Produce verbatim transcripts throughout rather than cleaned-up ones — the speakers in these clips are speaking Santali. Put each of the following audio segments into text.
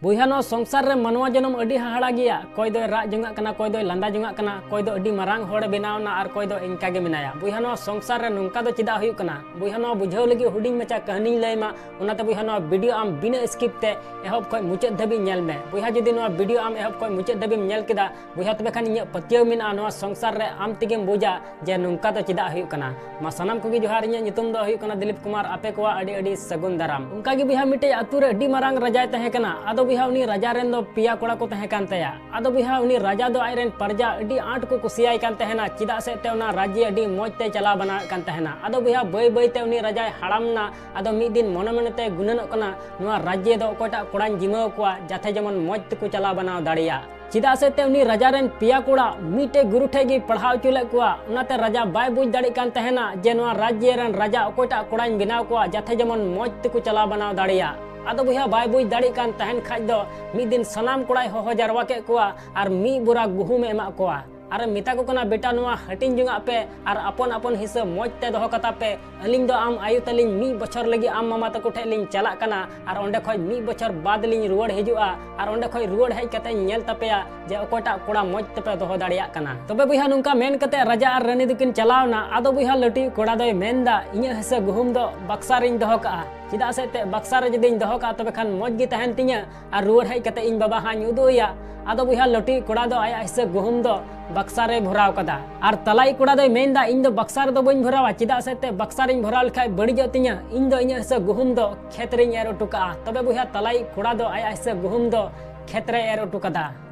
ᱵᱚᱭᱦᱟ, ᱱᱚᱣᱟ ᱥᱚᱝᱥᱟᱨ ᱨᱮ ᱢᱟᱱᱣᱟ ᱡᱚᱱᱚᱢ ᱟᱹᱰᱤ ᱦᱟᱦᱟᱲᱟ ᱜᱮᱭᱟ᱾ ᱚᱠᱚᱭ ᱫᱚᱭ ᱨᱟᱜ ᱡᱚᱝᱟᱜ ᱠᱟᱱᱟ, ᱚᱠᱚᱭ ᱫᱚᱭ ᱞᱟᱸᱫᱟ ᱡᱚᱝᱟᱜ ᱠᱟᱱᱟ, ᱚᱠᱚᱭ ᱫᱚ ᱟᱹᱰᱤ ᱢᱟᱨᱟᱝ ᱦᱚᱲᱮ ᱵᱮᱱᱟᱣ ᱮᱱᱟ, ᱟᱨ ᱚᱠᱚᱭ ᱫᱚ ᱤᱱᱠᱟ ᱜᱮ ᱢᱮᱱᱟᱭᱟ᱾ ᱵᱚᱭᱦᱟ, ᱱᱚᱣᱟ ᱥᱚᱝᱥᱟᱨ ᱨᱮ ᱱᱚᱝᱠᱟ ᱫᱚ ᱪᱮᱫᱟᱜ ᱦᱩᱭᱩᱜ ᱠᱟᱱᱟ? ᱵᱚᱭᱦᱟ, ᱱᱚᱣᱟ ᱵᱩᱡᱷᱟᱹᱣ ᱞᱟᱹᱜᱤᱫ ᱦᱩᱰᱤᱧ ᱢᱟᱪᱷᱟ ᱠᱟᱹᱦᱱᱤᱧ ᱞᱟᱹᱭ ᱢᱟ, ᱚᱱᱟᱛᱮ ᱵᱚᱭᱦᱟ, ᱱᱚᱣᱟ ᱵᱷᱤᱰᱤᱭᱳ ᱟᱢ ᱵᱤᱱᱟᱹ ᱥᱠᱤᱯ ᱛᱮ ᱮᱦᱚᱵ ᱠᱷᱚᱱ ᱢᱩᱪᱟᱹᱫ ᱫᱷᱟᱹᱵᱤᱡ ᱧᱮᱞ ᱢᱮ᱾ ᱵᱚᱭᱦᱟ, ᱡᱩᱫᱤ ᱱᱚᱣᱟ ᱵᱷᱤᱰᱤᱭᱳ ᱟᱢ ᱮᱦᱚᱵ ᱠᱷᱚᱱ ᱢᱩᱪᱟᱹᱫ ᱫᱷᱟᱹᱵᱤᱡ ᱧᱮᱞ ᱠᱮᱫᱟ, ᱵᱚᱭᱦᱟ, ᱛᱚᱵᱮ ᱠᱷᱟᱱ ᱤᱧᱟᱹᱜ ᱯᱟᱹᱛᱭᱟᱹᱣ ᱢᱮᱱᱟᱜᱼᱟ, ᱱᱚᱣᱟ ᱥᱚᱝᱥᱟᱨ ᱨᱮ ᱟᱢ ᱛᱮᱜᱮᱢ ᱵᱩᱡᱟ ᱡᱮ ᱱᱚᱝᱠᱟ ᱫᱚ ᱪᱮᱫᱟᱜ ᱦᱩᱭᱩᱜ ᱠᱟᱱᱟ᱾ ᱢᱟ ᱥᱟᱱᱟᱢ ᱠᱚᱜᱮ ᱡᱚᱦᱟᱨ, ᱤᱧᱟᱹᱜ ᱧᱩᱛᱩᱢ ᱫᱚ ᱦᱩᱭᱩᱜ ᱠᱟᱱᱟ ᱫᱤᱞᱤᱯ ᱠᱩᱢᱟᱨ᱾ ᱟᱯᱮ ᱠᱚᱣᱟᱜ ᱟᱹᱰᱤ ᱟᱹᱰᱤ ᱥᱟᱹᱜᱩᱱ ᱫᱟᱨᱟᱢ᱾ ᱚᱱᱠᱟ ᱜᱮ ᱵᱚᱭᱦᱟ, ᱢᱤᱫᱴᱮᱡ ᱟᱹᱛᱩ ᱨᱮ ᱟᱹᱰᱤ ᱢᱟᱨᱟᱝ ᱨᱟᱡᱟᱭ ᱛᱟᱦᱮᱸ ᱠᱟᱱᱟ᱾ ᱟᱫᱚ ᱵᱚᱭᱦᱟ, ᱩᱱᱤ ᱨᱟᱡᱟ ᱨᱮᱱ ᱫᱚ ᱯᱮᱭᱟ ᱠᱚᱲᱟ ᱠᱚ ᱛᱟᱦᱮᱸ ᱠᱟᱱ ᱛᱟᱭᱟ᱾ ᱟᱫᱚ ᱵᱚᱭᱦᱟ, ᱩᱱᱤ ᱨᱟᱡᱟ ᱫᱚ ᱟᱡ ᱨᱮᱱ ᱯᱨᱚᱡᱟ ᱟᱹᱰᱤ ᱟᱸᱴ ᱠᱚ ᱠᱩᱥᱤᱭᱟᱭ ᱠᱟᱱ ᱛᱟᱦᱮᱱᱟ, ᱪᱮᱫᱟᱜ ᱥᱮ ᱛᱮ ᱚᱱᱟ ᱨᱟᱡᱽ ᱟᱹᱰᱤ ᱢᱚᱡᱽ ᱛᱮ ᱪᱟᱞᱟᱣ ᱵᱟᱱᱟᱣᱮᱫ ᱠᱟᱱ ᱛᱟᱦᱮᱱᱟ᱾ ᱟᱫᱚ ᱵᱚᱭᱦᱟ, ᱵᱟᱹᱭ ᱵᱟᱹᱭ ᱛᱮ ᱩᱱᱤ ᱨᱟᱡᱟᱭ ᱦᱟᱲᱟᱢ ᱮᱱᱟ᱾ ᱟᱫᱚ ᱢᱤᱫ ᱫᱤᱱ ᱢᱚᱱᱮ ᱢᱚᱱᱮ ᱛᱮ ᱜᱩᱱᱟᱹᱱᱚᱜ ᱠᱟᱱᱟ, ᱱᱚᱣᱟ ᱨᱟᱡᱽ ᱫᱚ ᱚᱠᱚᱭᱴᱟᱜ ᱠᱚᱲᱟᱧ ᱡᱤᱢᱟᱹᱣ ᱠᱚᱣᱟ, ᱡᱟᱛᱮ ᱡᱮᱢᱚᱱ ᱢᱚᱡᱽ ᱛᱮᱠᱚ ᱪᱟᱞᱟᱣ ᱵᱟᱱᱟᱣ ᱫᱟᱲᱮᱭᱟᱜ᱾ ᱪᱮᱫᱟᱜ ᱥᱮ ᱛᱮ ᱩᱱᱤ ᱨᱟᱡᱟ ᱨᱮᱱ ᱯᱮᱭᱟ ᱠᱚᱲᱟ ᱢᱤᱫᱴᱮᱡ ᱜᱩᱨᱩ ᱴᱷᱮᱡ ᱜᱮ ᱯᱟᱲᱦᱟᱣ ᱦᱚᱪᱚ ᱞᱮᱫ ᱠᱚᱣᱟ᱾ ᱚᱱᱟᱛᱮ ᱨᱟᱡᱟ ᱵᱟᱭ ᱵᱩᱡᱽ ᱫᱟᱲᱮᱭᱟᱜ ᱠᱟᱱ ᱛᱟᱦᱮᱱᱟ ᱡᱮ ᱱᱚᱣᱟ ᱨᱟᱡᱽ ᱨᱮᱱ ᱨᱟᱡᱟ ᱚᱠᱚᱭᱴᱟᱜ ᱠᱚᱲᱟᱧ ᱵᱮᱱᱟᱣ ᱠᱚᱣᱟ, ᱡᱟᱛᱮ ᱡᱮᱢᱚᱱ ᱢᱚᱡᱽ ᱛᱮᱠᱚ ᱪᱟᱞᱟᱣ ᱵᱟᱱᱟᱣ ᱫᱟᱲᱮᱭᱟᱜ᱾ ᱟᱫᱚ ᱵᱚᱭᱦᱟ, ᱵᱟᱭ ᱵᱩᱡᱽ ᱫᱟᱲᱮᱭᱟᱜ ᱠᱟᱱ ᱛᱟᱦᱮᱱ ᱠᱷᱟᱡ ᱫᱚ ᱢᱤᱫ ᱫᱤᱱ ᱥᱟᱱᱟᱢ ᱠᱚᱲᱟᱭ ᱦᱚᱦᱚ ᱡᱟᱨᱣᱟ ᱠᱮᱫ ᱠᱚᱣᱟ ᱟᱨ ᱢᱤᱫ ᱵᱚᱨᱟ ᱜᱩᱦᱩᱢᱮ ᱮᱢᱟᱜ ᱠᱚᱣᱟ᱾ ᱟᱨᱮ ᱢᱮᱛᱟ ᱠᱚ ᱠᱟᱱᱟ, ᱵᱮᱴᱟ, ᱱᱚᱣᱟ ᱦᱟᱹᱴᱤᱧ ᱡᱚᱝᱟᱜ ᱯᱮ ᱟᱨ ᱟᱯᱚᱱ ᱟᱯᱚᱱ ᱦᱤᱥᱟᱹ ᱢᱚᱡᱽ ᱛᱮ ᱫᱚᱦᱚ ᱠᱟᱛᱟ ᱯᱮ᱾ ᱟᱹᱞᱤᱧ ᱫᱚ ᱟᱢ ᱟᱭᱳ ᱛᱟᱹᱞᱤᱧ ᱢᱤᱫ ᱵᱚᱪᱷᱚᱨ ᱞᱟᱹᱜᱤᱫ ᱟᱢ ᱢᱟᱢᱟ ᱛᱟᱠᱚ ᱴᱷᱮᱡ ᱞᱤᱧ ᱪᱟᱞᱟᱜ ᱠᱟᱱᱟ ᱟᱨ ᱚᱸᱰᱮ ᱠᱷᱚᱡ ᱢᱤᱫ ᱵᱚᱪᱷᱚᱨ ᱵᱟᱫᱽ ᱞᱤᱧ ᱨᱩᱣᱟᱹᱲ ᱦᱤᱡᱩᱜᱼᱟ ᱟᱨ ᱚᱸᱰᱮ ᱠᱷᱚᱡ ᱨᱩᱣᱟᱹᱲ ᱦᱮᱡ ᱠᱟᱛᱮ ᱤᱧ ᱧᱮᱞ ᱛᱟᱯᱮᱭᱟ ᱡᱮ ᱚᱠᱚᱭᱴᱟᱜ ᱠᱚᱲᱟ ᱢᱚᱡᱽ ᱛᱮᱯᱮ ᱫᱚᱦᱚ ᱫᱟᱲᱮᱭᱟᱜ ᱠᱟᱱᱟ᱾ ᱛᱚᱵᱮ ᱵᱚᱭᱦᱟ, ᱱᱚᱝᱠᱟ ᱢᱮᱱ ᱠᱟᱛᱮ ᱨᱟᱡᱟ ᱟᱨ ᱨᱟᱹᱱᱤ ᱫᱚᱠᱤᱱ ᱪᱟᱞᱟᱣ ᱮᱱᱟ᱾ ᱟᱫᱚ ᱵᱚᱭᱦᱟ, ᱞᱟᱹᱴᱩᱭᱤᱡ ᱠᱚᱲᱟ ᱫᱚᱭ ᱢᱮᱱ ᱮᱫᱟ, ᱤᱧᱟᱹᱜ ᱦᱤᱥᱟᱹ ᱜᱩᱦᱩᱢ ᱫᱚ ᱵᱟᱠᱥᱟ ᱨᱤᱧ ᱫᱚᱦᱚ ᱠᱟᱜᱼᱟ, ᱪᱮᱫᱟᱜ ᱥᱮ ᱛᱮ ᱵᱟᱠᱥᱟ ᱨᱮ ᱡᱩᱫᱤᱧ ᱫᱚᱦᱚ ᱠᱟᱜᱼᱟ, ᱛᱚᱵᱮ ᱠᱷᱟᱱ ᱢᱚᱡᱽ ᱜᱮ ᱛᱟᱦᱮᱱ ᱛᱤᱧᱟᱹ ᱟᱨ ᱨᱩᱣᱟᱹᱲ ᱦᱮᱡ ᱠᱟᱛᱮ ᱤᱧ ᱵᱟᱵᱟ ᱦᱟᱸᱜ ᱤᱧ ᱩᱫᱩᱜ ᱟᱭᱟ᱾ ᱟᱫᱚ ᱵᱚᱭᱦᱟ, ᱞᱟᱹᱴᱩᱭᱤᱡ ᱠᱚᱲᱟ ᱫᱚ ᱟᱭᱟᱜ ᱦᱤᱥᱟᱹ ᱜᱩᱦᱩᱢ ᱫᱚ ᱵᱟᱠᱥᱟ ᱨᱮᱭ ᱵᱷᱚᱨᱟᱣ ᱠᱟᱫᱟ᱾ ᱟᱨ ᱛᱟᱞᱟᱭᱤᱡ ᱠᱚᱲᱟ ᱫᱚᱭ ᱢᱮᱱ ᱮᱫᱟ, ᱤᱧ ᱫᱚ ᱵᱟᱠᱥᱟ ᱨᱮᱫᱚ ᱵᱟᱹᱧ ᱵᱷᱚᱨᱟᱣᱟ, ᱪᱮᱫᱟᱜ ᱥᱮ ᱛᱮ ᱵᱟᱠᱥᱟ ᱨᱤᱧ ᱵᱷᱚᱨᱟᱣ ᱞᱮᱠᱷᱟᱡ ᱵᱟᱹᱲᱤᱡᱚᱜ ᱛᱤᱧᱟᱹ, ᱤᱧ ᱫᱚ ᱤᱧᱟᱹᱜ ᱦᱤᱥᱟᱹ ᱜᱩᱦᱩᱢ ᱫᱚ ᱠᱷᱮᱛ ᱨᱤᱧ ᱮᱨ ᱦᱚᱴᱚ ᱠᱟᱜᱼᱟ᱾ ᱛᱚᱵᱮ ᱵᱚᱭᱦᱟ, ᱛᱟᱞᱟᱭᱤᱡ ᱠᱚᱲᱟ ᱫᱚ ᱟᱭᱟᱜ ᱦᱤᱥᱟᱹ ᱜᱩᱦᱩᱢ ᱫᱚ ᱠᱷᱮᱛ ᱨᱮᱭ ᱮᱨ ᱦᱚᱴᱚ ᱠᱟᱫᱟ᱾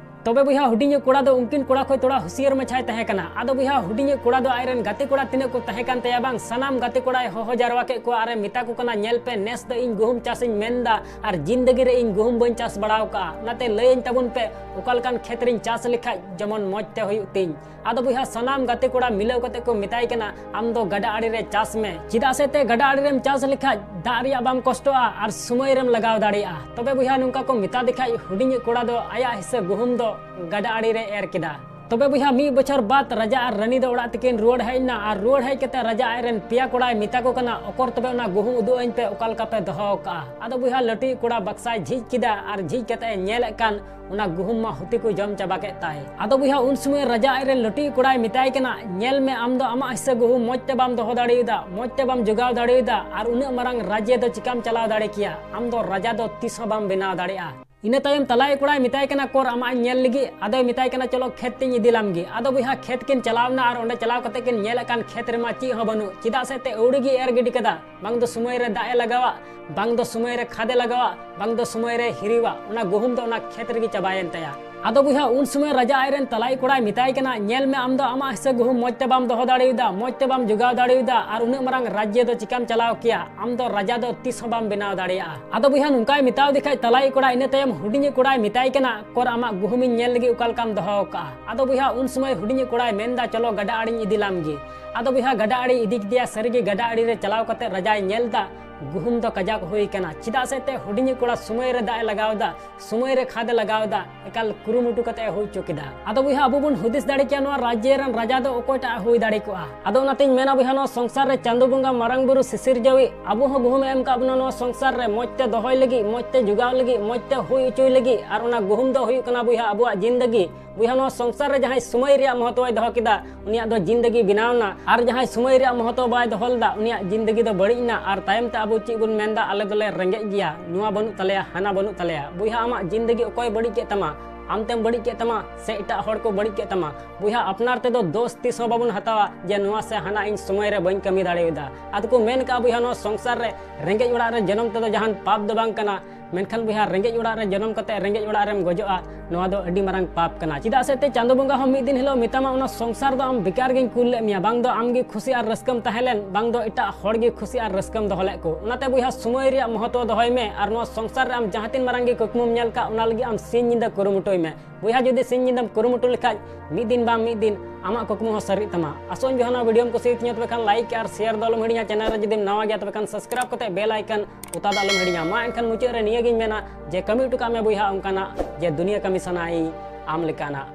ᱛᱚᱵᱮ ᱵᱚᱭᱦᱟ, ᱦᱩᱰᱤᱧᱤᱡ ᱠᱚᱲᱟ ᱫᱚ ᱩᱱᱠᱤᱱ ᱠᱚᱲᱟ ᱠᱷᱚᱡ ᱛᱷᱚᱲᱟ ᱦᱩᱥᱤᱭᱟᱹᱨ ᱢᱟᱪᱷᱟᱭ ᱛᱟᱦᱮᱸ ᱠᱟᱱᱟ᱾ ᱟᱫᱚ ᱵᱚᱭᱦᱟ, ᱦᱩᱰᱤᱧᱤᱡ ᱠᱚᱲᱟ ᱫᱚ ᱟᱡ ᱨᱮᱱ ᱜᱟᱛᱮ ᱠᱚᱲᱟ ᱛᱤᱱᱟᱹᱜ ᱠᱚ ᱛᱟᱦᱮᱸ ᱠᱟᱱ ᱛᱟᱭᱟ ᱵᱟᱝ, ᱥᱟᱱᱟᱢ ᱜᱟᱛᱮ ᱠᱚᱲᱟᱭ ᱦᱚᱦᱚ ᱡᱟᱨᱣᱟ ᱠᱮᱫ ᱠᱚᱣᱟ ᱟᱨᱮ ᱢᱮᱛᱟ ᱠᱚ ᱠᱟᱱᱟ, ᱧᱮᱞ ᱯᱮ, ᱱᱮᱥ ᱫᱚ ᱤᱧ ᱜᱩᱦᱩᱢ ᱪᱟᱥ ᱤᱧ ᱢᱮᱱ ᱮᱫᱟ ᱟᱨ ᱡᱤᱱᱫᱮᱜᱤ ᱨᱮ ᱤᱧ ᱜᱩᱦᱩᱢ ᱵᱟᱹᱧ ᱪᱟᱥ ᱵᱟᱲᱟᱣ ᱠᱟᱜᱼᱟ, ᱚᱱᱟᱛᱮ ᱞᱟᱹᱭᱟᱹᱧ ᱛᱟᱵᱚᱱ ᱯᱮ ᱚᱠᱟ ᱞᱮᱠᱟᱱ ᱠᱷᱮᱛ ᱨᱤᱧ ᱪᱟᱥ ᱞᱮᱠᱷᱟᱡ ᱡᱮᱢᱚᱱ ᱢᱚᱡᱽ ᱛᱮ ᱦᱩᱭᱩᱜ ᱛᱤᱧ᱾ ᱟᱫᱚ ᱵᱚᱭᱦᱟ, ᱥᱟᱱᱟᱢ ᱜᱟᱛᱮ ᱠᱚᱲᱟ ᱢᱤᱞᱟᱹᱣ ᱠᱟᱛᱮ ᱠᱚ ᱢᱮᱛᱟᱭ ᱠᱟᱱᱟ, ᱟᱢ ᱫᱚ ᱜᱟᱰᱟ ᱟᱲᱮ ᱨᱮ ᱪᱟᱥ ᱢᱮ, ᱪᱮᱫᱟᱜ ᱥᱮ ᱛᱮ ᱜᱟᱰᱟ ᱟᱲᱮ ᱨᱮᱢ ᱪᱟᱥ ᱞᱮᱠᱷᱟᱡ ᱫᱟᱜ ᱨᱮᱭᱟᱜ ᱵᱟᱢ ᱠᱚᱥᱴᱚᱜᱼᱟ ᱟᱨ ᱥᱚᱢᱚᱭ ᱨᱮᱢ ᱞᱟᱜᱟᱣ ᱫᱟᱲᱮᱭᱟᱜᱼᱟ᱾ ᱛᱚᱵᱮ ᱵᱚᱭᱦᱟ, ᱱᱚᱝᱠᱟ ᱠᱚ ᱢᱮᱛᱟ ᱫᱮ ᱠᱷᱟᱡ ᱦᱩᱰᱤᱧᱤᱡ ᱠᱚᱲᱟ ᱫᱚ ᱟᱭᱟᱜ ᱦᱤᱥᱟᱹ ᱜᱩᱦᱩᱢ ᱫᱚ ᱜᱟᱰᱟ ᱟᱲᱮ ᱨᱮ ᱮᱨ ᱠᱮᱫᱟ᱾ ᱛᱚᱵᱮ ᱵᱚᱭᱦᱟ, ᱢᱤᱫ ᱵᱚᱪᱷᱚᱨ ᱵᱟᱫ ᱨᱟᱡᱟ ᱟᱨ ᱨᱟᱹᱱᱤ ᱫᱚ ᱚᱲᱟᱜ ᱛᱮᱠᱤᱱ ᱨᱩᱣᱟᱹᱲ ᱦᱮᱡ ᱮᱱᱟ᱾ ᱟᱨ ᱨᱩᱣᱟᱹᱲ ᱦᱮᱡ ᱠᱟᱛᱮ ᱨᱟᱡᱟ ᱟᱡ ᱨᱮᱱ ᱯᱮᱭᱟ ᱠᱚᱲᱟᱭ ᱢᱮᱛᱟ ᱠᱚ ᱠᱟᱱᱟ, "ᱚᱠᱚᱨ ᱛᱚᱵᱮ ᱚᱱᱟ ᱜᱩᱦᱩᱢ ᱩᱫᱩᱜ ᱟᱹᱧ ᱯᱮ, ᱚᱠᱟ ᱞᱮᱠᱟ ᱯᱮ ᱫᱚᱦᱚ ᱟᱠᱟᱜᱼᱟ?" ᱟᱫᱚ ᱵᱚᱭᱦᱟ, ᱞᱟᱹᱴᱩᱭᱤᱡ ᱠᱚᱲᱟ ᱵᱟᱠᱥᱟᱭ ᱡᱷᱤᱡ ᱠᱮᱫᱟ ᱟᱨ ᱡᱷᱤᱡ ᱠᱟᱛᱮ ᱮ ᱧᱮᱞᱮᱫ ᱠᱟᱱ ᱚᱱᱟ ᱜᱩᱦᱩᱢ ᱢᱟ ᱦᱩᱛᱤ ᱠᱚ ᱡᱚᱢ ᱪᱟᱵᱟ ᱠᱮᱫ ᱛᱟᱭ᱾ ᱟᱫᱚ ᱵᱚᱭᱦᱟ, ᱩᱱ ᱥᱚᱢᱚᱭ ᱨᱟᱡᱟ ᱟᱡ ᱨᱮᱱ ᱞᱟᱹᱴᱩᱭᱤᱡ ᱠᱚᱲᱟᱭ ᱢᱮᱛᱟᱭ ᱠᱟᱱᱟ, "ᱧᱮᱞ ᱢᱮ, ᱟᱢ ᱫᱚ ᱟᱢᱟᱜ ᱦᱤᱥᱥᱟᱹ ᱜᱩᱦᱩᱢ ᱢᱚᱡᱽ ᱛᱮ ᱵᱟᱢ ᱫᱚᱦᱚ ᱫᱟᱲᱮᱭᱟᱫᱟ, ᱢᱚᱡᱽ ᱛᱮ ᱵᱟᱢ ᱡᱚᱜᱟᱣ ᱫᱟᱲᱮᱭᱟᱫᱟ, ᱟᱨ ᱩᱱᱟᱹᱜ ᱢᱟᱨᱟᱝ ᱨᱟᱡᱽᱭᱚ ᱫᱚ ᱪᱤᱠᱟᱢ ᱪᱟᱞᱟᱣ ᱫᱟᱲᱮ ᱠᱮᱭᱟ? ᱟᱢ ᱫᱚ ᱨᱟᱡᱟ ᱫᱚ ᱛᱤᱥ ᱦᱚᱸ ᱵᱟᱢ ᱵᱮᱱᱟᱣ ᱫᱟᱲᱮᱭᱟᱜᱼᱟ᱾" ᱤᱱᱟᱹ ᱛᱟᱭᱚᱢ ᱛᱟᱞᱟᱭᱤᱡ ᱠᱚᱲᱟᱭ ᱢᱮᱛᱟᱭ ᱠᱟᱱᱟ, "ᱠᱚᱨ, ᱟᱢᱟᱜ ᱤᱧ ᱧᱮᱞ ᱞᱟᱹᱜᱤᱫ?" ᱟᱫᱚᱭ ᱢᱮᱛᱟᱭ ᱠᱟᱱᱟ, "ᱪᱚᱞᱚ, ᱠᱷᱮᱛ ᱛᱤᱧ ᱤᱫᱤ ᱞᱟᱢ ᱜᱮ᱾" ᱟᱫᱚ ᱵᱚᱭᱦᱟ, ᱠᱷᱮᱛ ᱠᱤᱱ ᱪᱟᱞᱟᱣ ᱮᱱᱟ ᱟᱨ ᱚᱸᱰᱮ ᱪᱟᱞᱟᱣ ᱠᱟᱛᱮ ᱠᱤᱱ ᱧᱮᱞᱮᱫ ᱠᱟᱱ ᱠᱷᱮᱛ ᱨᱮᱢᱟ ᱪᱮᱫ ᱦᱚᱸ ᱵᱟᱹᱱᱩᱜ, ᱪᱮᱫᱟᱜ ᱥᱮ ᱛᱮ ᱟᱹᱣᱲᱤ ᱜᱮ ᱮᱨ ᱜᱤᱰᱤ ᱠᱟᱫᱟ᱾ ᱵᱟᱝ ᱫᱚ ᱥᱚᱢᱚᱭ ᱨᱮ ᱫᱟᱜ ᱮ ᱞᱟᱜᱟᱣᱟ, ᱵᱟᱝ ᱫᱚ ᱥᱚᱢᱚᱭ ᱨᱮ ᱠᱷᱟᱫ ᱮ ᱞᱟᱜᱟᱣᱟ, ᱵᱟᱝ ᱫᱚ ᱥᱚᱢᱚᱭ ᱨᱮ ᱦᱤᱨᱤᱣᱟ, ᱚᱱᱟ ᱜᱩᱦᱩᱢ ᱫᱚ ᱚᱱᱟ ᱠᱷᱮᱛ ᱨᱮᱜᱮ ᱪᱟᱵᱟᱭᱮᱱ ᱛᱟᱭᱟ᱾ ᱟᱫᱚ ᱵᱚᱭᱦᱟ, ᱩᱱ ᱥᱚᱢᱚᱭ ᱨᱟᱡᱟ ᱟᱡ ᱨᱮᱱ ᱛᱟᱞᱟᱭᱤᱡ ᱠᱚᱲᱟᱭ ᱢᱮᱛᱟᱭ ᱠᱟᱱᱟ, "ᱧᱮᱞ ᱢᱮ, ᱟᱢ ᱫᱚ ᱟᱢᱟᱜ ᱦᱤᱥᱟᱹ ᱜᱩᱦᱩᱢ ᱢᱚᱡᱽ ᱛᱮ ᱵᱟᱢ ᱫᱚᱦᱚ ᱫᱟᱲᱮᱭᱟᱫᱟ, ᱢᱚᱡᱽ ᱛᱮ ᱵᱟᱢ ᱡᱚᱜᱟᱣ ᱫᱟᱲᱮᱭᱟᱫᱟ, ᱟᱨ ᱩᱱᱟᱹᱜ ᱢᱟᱨᱟᱝ ᱨᱟᱡᱽᱭᱚ ᱫᱚ ᱪᱤᱠᱟᱢ ᱪᱟᱞᱟᱣ ᱠᱮᱭᱟ? ᱟᱢ ᱫᱚ ᱨᱟᱡᱟ ᱫᱚ ᱛᱤᱥ ᱦᱚᱸ ᱵᱟᱢ ᱵᱮᱱᱟᱣ ᱫᱟᱲᱮᱭᱟᱜᱼᱟ᱾" ᱟᱫᱚ ᱵᱚᱭᱦᱟ, ᱱᱚᱝᱠᱟᱭ ᱢᱮᱛᱟᱣ ᱫᱮ ᱠᱷᱟᱡ ᱛᱟᱞᱟᱭᱤᱡ ᱠᱚᱲᱟ, ᱤᱱᱟᱹ ᱛᱟᱭᱚᱢ ᱦᱩᱰᱤᱧᱤᱡ ᱠᱚᱲᱟᱭ ᱢᱮᱛᱟᱭ ᱠᱟᱱᱟ, "ᱠᱚᱨ, ᱟᱢᱟᱜ ᱜᱩᱦᱩᱢᱤᱧ ᱧᱮᱞ ᱞᱟᱹᱜᱤᱫ, ᱚᱠᱟ ᱞᱮᱠᱟᱢ ᱫᱚᱦᱚ ᱟᱠᱟᱜᱼᱟ?" ᱟᱫᱚ ᱵᱚᱭᱦᱟ, ᱩᱱ ᱥᱚᱢᱚᱭ ᱦᱩᱰᱤᱧᱤᱡ ᱠᱚᱲᱟᱭ ᱢᱮᱱᱫᱟ, "ᱪᱚᱞᱚ, ᱜᱟᱰᱟ ᱟᱲᱮᱧ ᱤᱫᱤ ᱞᱟᱢ ᱜᱮ᱾" ᱟᱫᱚ ᱵᱚᱭᱦᱟ, ᱜᱟᱰᱟ ᱟᱲᱮ ᱤᱫᱤ ᱠᱮᱫᱮᱭᱟ᱾ ᱥᱟᱹᱨᱤᱜᱮ ᱜᱟᱰᱟ ᱟᱲᱮ ᱨᱮ ᱪᱟᱞᱟᱣ ᱠᱟᱛᱮ ᱨᱟᱡᱟᱭ ᱧᱮᱞ ᱫᱟ, ᱜᱩᱦᱩᱢ ᱫᱚ ᱠᱟᱡᱟᱠ ᱦᱩᱭ ᱠᱟᱱᱟ᱾ ᱪᱮᱫᱟᱜ ᱥᱮ ᱛᱮ ᱦᱩᱰᱤᱧᱤᱡ ᱠᱚᱲᱟ ᱥᱚᱢᱚᱭ ᱨᱮ ᱫᱟᱜ ᱮ ᱞᱟᱜᱟᱣ ᱫᱟ, ᱥᱚᱢᱚᱭ ᱨᱮ ᱠᱷᱟᱫ ᱮ ᱞᱟᱜᱟᱣ ᱫᱟ, ᱮᱠᱟᱞ ᱠᱩᱨᱩᱢᱩᱴᱩ ᱠᱟᱛᱮ ᱮ ᱦᱩᱭ ᱦᱚᱪᱚ ᱠᱮᱫᱟ᱾ ᱟᱫᱚ ᱵᱚᱭᱦᱟ, ᱟᱵᱚ ᱵᱚᱱ ᱦᱩᱫᱤᱥ ᱫᱟᱲᱮ ᱠᱮᱭᱟ, ᱱᱚᱣᱟ ᱨᱟᱡᱽᱭᱚ ᱨᱮᱱ ᱨᱟᱡᱟ ᱫᱚ ᱚᱠᱚᱭᱴᱟᱜ ᱮ ᱦᱩᱭ ᱫᱟᱲᱮ ᱠᱚᱜᱼᱟ? ᱟᱫᱚ ᱚᱱᱟᱛᱤᱧ ᱢᱮᱱᱟ ᱵᱚᱭᱦᱟ, ᱱᱚᱣᱟ ᱥᱚᱝᱥᱟᱨ ᱨᱮ ᱪᱟᱸᱫᱚ ᱵᱚᱸᱜᱟ, ᱢᱟᱨᱟᱝ ᱵᱩᱨᱩ, ᱥᱤᱥᱤᱨ ᱡᱟᱹᱣᱤᱡ ᱟᱵᱚ ᱦᱚᱸ ᱜᱩᱦᱩᱢ ᱮ ᱮᱢ ᱠᱟᱜ ᱵᱚᱱᱟ ᱱᱚᱣᱟ ᱥᱚᱝᱥᱟᱨ ᱨᱮ ᱢᱚᱡᱽ ᱛᱮ ᱫᱚᱦᱚᱭ ᱞᱟᱹᱜᱤᱫ, ᱢᱚᱡᱽ ᱛᱮ ᱡᱚᱜᱟᱣ ᱞᱟᱹᱜᱤᱫ, ᱢᱚᱡᱽ ᱛᱮ ᱦᱩᱭ ᱦᱚᱪᱚᱭ ᱞᱟᱹᱜᱤᱫ᱾ ᱟᱨ ᱚᱱᱟ ᱜᱩᱦᱩᱢ ᱫᱚ ᱦᱩᱭᱩᱜ ᱠᱟᱱᱟ ᱵᱚᱭᱦᱟ ᱟᱵᱚᱣᱟᱜ ᱡᱤᱱᱫᱮᱜᱤ᱾ ᱵᱚᱭᱦᱟ, ᱱᱚᱣᱟ ᱥᱚᱝᱥᱟᱨ ᱨᱮ ᱡᱟᱦᱟᱸᱭ ᱥᱚᱢᱚᱭ ᱨᱮᱭᱟᱜ ᱢᱚᱦᱚᱛᱚᱭ ᱫᱚᱦᱚ ᱠᱮᱫᱟ, ᱩᱱᱤᱭᱟᱜ ᱫᱚ ᱡᱤᱱᱫᱮᱜᱤ ᱵᱮᱱᱟᱣ ᱮᱱᱟ᱾ ᱟᱨ ᱡᱟᱦᱟᱸᱭ ᱥᱚᱢᱚᱭ ᱨᱮᱭᱟᱜ ᱢᱚᱦᱚᱛᱚ ᱵᱟᱭ ᱫᱚᱦᱚ ᱞᱮᱫᱟ, ᱩᱱᱤᱭᱟᱜ ᱡᱤᱱᱫᱮᱜᱤ ᱫᱚ ᱵᱟᱹᱲᱤᱡ ᱮᱱᱟ᱾ ᱟᱨ ᱛᱟᱭᱚᱢ ᱛᱮ ᱟᱵᱚ ᱪᱮᱫ ᱵᱚᱱ ᱢᱮᱱᱫᱟ, "ᱟᱞᱮ ᱫᱚᱞᱮ ᱨᱮᱸᱜᱮᱡ ᱜᱮᱭᱟ, ᱱᱚᱣᱟ ᱵᱟᱹᱱᱩᱜ ᱛᱟᱞᱮᱭᱟ, ᱦᱟᱱᱟ ᱵᱟᱹᱱᱩᱜ ᱛᱟᱞᱮᱭᱟ᱾" ᱵᱚᱭᱦᱟ, ᱟᱢᱟᱜ ᱡᱤᱱᱫᱮᱜᱤ ᱚᱠᱚᱭ ᱵᱟᱹᱲᱤᱡ ᱠᱮᱫ ᱛᱟᱢᱟ? ᱟᱢ ᱛᱮᱢ ᱵᱟᱹᱲᱤᱡ ᱠᱮᱫ ᱛᱟᱢᱟ ᱥᱮ ᱮᱴᱟᱜ ᱦᱚᱲ ᱠᱚ ᱵᱟᱹᱲᱤᱡ ᱠᱮᱫ ᱛᱟᱢᱟ? ᱵᱚᱭᱦᱟ, ᱟᱯᱱᱟᱨ ᱛᱮᱫᱚ ᱫᱳᱥ ᱛᱤᱥ ᱦᱚᱸ ᱵᱟᱵᱚᱱ ᱦᱟᱛᱟᱣᱟ ᱡᱮ ᱱᱚᱣᱟ ᱥᱮ ᱦᱟᱱᱟ ᱤᱧ ᱥᱚᱢᱚᱭ ᱨᱮ ᱵᱟᱹᱧ ᱠᱟᱹᱢᱤ ᱫᱟᱲᱮᱭᱟᱫᱟ᱾ ᱟᱫᱚ ᱠᱚ ᱢᱮᱱ ᱠᱟᱜᱼᱟ, ᱵᱚᱭᱦᱟ, ᱱᱚᱣᱟ ᱥᱚᱝᱥᱟᱨ ᱨᱮ ᱨᱮᱸᱜᱮᱡ ᱚᱲᱟᱜ ᱨᱮ ᱡᱚᱱᱚᱢ ᱛᱮᱫᱚ ᱡᱟᱦᱟᱱ ᱯᱟᱯ ᱫᱚ ᱵᱟᱝ ᱠᱟᱱᱟ, ᱢᱮᱱᱠᱷᱟᱱ ᱵᱚᱭᱦᱟ, ᱨᱮᱸᱜᱮᱡ ᱚᱲᱟᱜ ᱨᱮ ᱡᱚᱱᱚᱢ ᱠᱟᱛᱮ ᱨᱮᱸᱜᱮᱡ ᱚᱲᱟᱜ ᱨᱮᱢ ᱜᱚᱡᱚᱜᱼᱟ, ᱱᱚᱣᱟ ᱫᱚ ᱟᱹᱰᱤ ᱢᱟᱨᱟᱝ ᱯᱟᱯ ᱠᱟᱱᱟ᱾ ᱪᱮᱫᱟᱜ ᱥᱮ ᱛᱮ ᱪᱟᱸᱫᱚ ᱵᱚᱸᱜᱟ ᱦᱚᱸ ᱢᱤᱫ ᱫᱤᱱ ᱦᱤᱞᱳᱜ ᱢᱮᱛᱟᱢᱟ, "ᱚᱱᱟ ᱥᱚᱝᱥᱟᱨ ᱫᱚ ᱟᱢ ᱵᱮᱠᱟᱨ ᱜᱤᱧ ᱠᱩᱞ ᱞᱮᱫ ᱢᱮᱭᱟ, ᱵᱟᱝ ᱫᱚ ᱟᱢ ᱜᱮ ᱠᱷᱩᱥᱤ ᱟᱨ ᱨᱟᱹᱥᱠᱟᱹᱢ ᱛᱟᱦᱮᱸ ᱞᱮᱱ, ᱵᱟᱝ ᱫᱚ ᱮᱴᱟᱜ ᱦᱚᱲ ᱜᱮ ᱠᱷᱩᱥᱤ ᱟᱨ ᱨᱟᱹᱥᱠᱟᱹᱢ ᱫᱚᱦᱚ ᱞᱮᱫ ᱠᱚ᱾" ᱚᱱᱟᱛᱮ ᱵᱚᱭᱦᱟ, ᱥᱚᱢᱚᱭ ᱨᱮᱭᱟᱜ ᱢᱚᱦᱚᱛᱚ ᱫᱚᱦᱚᱭ ᱢᱮ ᱟᱨ ᱱᱚᱣᱟ ᱥᱚᱝᱥᱟᱨ ᱨᱮ ᱟᱢ ᱡᱟᱦᱟᱸ ᱛᱤᱱ ᱢᱟᱨᱟᱝ ᱜᱮ ᱠᱩᱠᱢᱩᱢ ᱧᱮᱞ ᱠᱟᱜ, ᱚᱱᱟ ᱞᱟᱹᱜᱤᱫ ᱟᱢ ᱥᱤᱧ ᱧᱤᱫᱟᱹ ᱠᱩᱨᱩᱢᱩᱴᱩᱭ ᱢᱮ᱾ ᱵᱚᱭᱦᱟ, ᱡᱩᱫᱤ ᱥᱤᱧ ᱧᱤᱫᱟᱹᱢ ᱠᱩᱨᱩᱢᱩᱴᱩ ᱞᱮᱠᱷᱟᱡ, ᱢᱤᱫ ᱫᱤᱱ ᱵᱟᱝ ᱢᱤᱫ ᱫᱤᱱ ᱟᱢᱟᱜ ᱠᱩᱠᱢᱩ ᱦᱚᱸ ᱥᱟᱹᱨᱤᱜ ᱛᱟᱢᱟ᱾ ᱟᱥᱚᱜ ᱟᱹᱧ ᱵᱚᱭᱦᱟ, ᱱᱚᱣᱟ ᱵᱷᱤᱰᱤᱭᱳᱢ ᱠᱩᱥᱤᱭᱟᱜ ᱛᱤᱧᱟ, ᱛᱚᱵᱮ ᱠᱷᱟᱱ ᱞᱟᱭᱤᱠ ᱟᱨ ᱥᱮᱭᱟᱨ ᱫᱚ ᱟᱞᱚᱢ ᱦᱤᱲᱤᱧᱟ᱾ ᱪᱮᱱᱮᱞ ᱨᱮ ᱡᱩᱫᱤᱢ ᱱᱟᱣᱟ ᱜᱮᱭᱟ, ᱛᱚᱵᱮ ᱠᱷᱟᱱ ᱥᱟᱵᱥᱠᱨᱟᱭᱤᱵ ᱠᱟᱛᱮ ᱵᱮᱞ ᱟᱭᱠᱚᱱ ᱚᱛᱟ ᱫᱚ ᱟᱞᱚᱢ ᱦᱤᱲᱤᱧᱟ᱾ ᱢᱟ ᱮᱱᱠᱷᱟᱱ ᱢᱩᱪᱟᱹᱫ ᱨᱮ ᱱᱤᱭᱟᱹ ᱜᱤᱧ ᱢᱮᱱᱟ ᱡᱮ ᱠᱟᱹᱢᱤ ᱦᱚᱴᱚ ᱠᱟᱜ ᱢᱮ ᱵᱚᱭᱦᱟ ᱚᱱᱠᱟᱱᱟᱜ ᱡᱮ ᱫᱩᱱᱤᱭᱟᱹ ᱠᱟᱹᱢᱤ ᱥᱟᱱᱟᱭᱤᱧ ᱟᱢ ᱞᱮᱠᱟᱱᱟᱜ᱾